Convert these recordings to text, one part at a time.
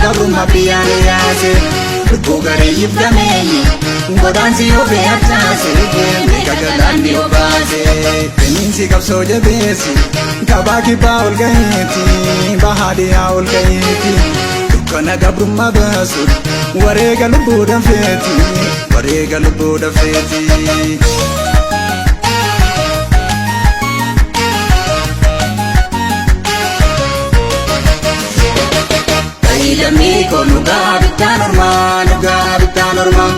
gabrummaa biyyaa nu yaase. Lubbuu gareeyyiif gameeyyi godaansi ofii harcaase meeqa galaanni obaase. Finiinsi qabsoo jabeessi kabaa kibbaa ol gaheeti bahaa dhiyaa ol gaheeti dukkana gabrummaa baasu wareega lubbuu danfeeti wareega lubbuu danfeeti. Lammii koo nugaa bittaan ormaa nugaa bittaan ormaa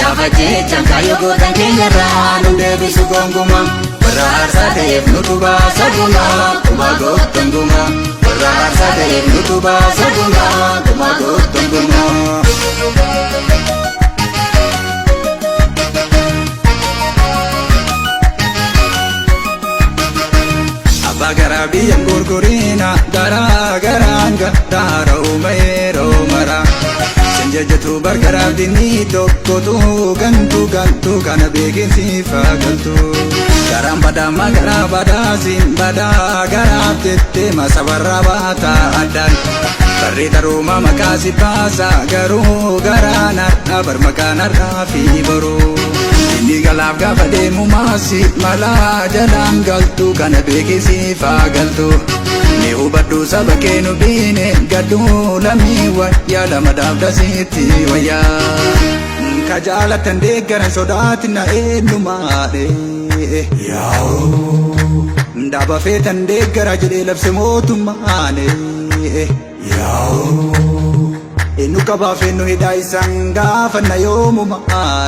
Gaafa jechaan kaayyoo gootan keenyarraa nu deebisu gonkumaa. Warra aarsaa ta'eef nutu baasa gumaa gumaa gootan gumaa. Warra aarsaa ta'eef nutu baasa gumaa gumaa gootan gumaa. Abbaa garaa biyyan gurgurina garaa garaan gaddaara uumeeroo mara. Sinjajjatu bargaraaf dinni tokkotu gantu gantu kana beekinsiif galtu. Garaan badaamaa garaa badaasin badaa garaaf jettee masabarraa baata addaan. Barree taruuma maqaa si baasa garuu garaan har'a bar maqaan har'aa fi boruu. Inni galaaf gaafa deemu maasi malaa jalaan galtu kana beekisiif haa galtu. Ni hubadhu saba kee nu biine gadduu lammii wayyaa lama daafdasiitti wayyaa. Ka jaalatan deeggaran sodaatina eenyumaadhe. Dhaaba feetan deeggara jedhee labse mootummaane. Eenyu qabaaf eenyu hidhaa isaan gaafanna yoomumaa.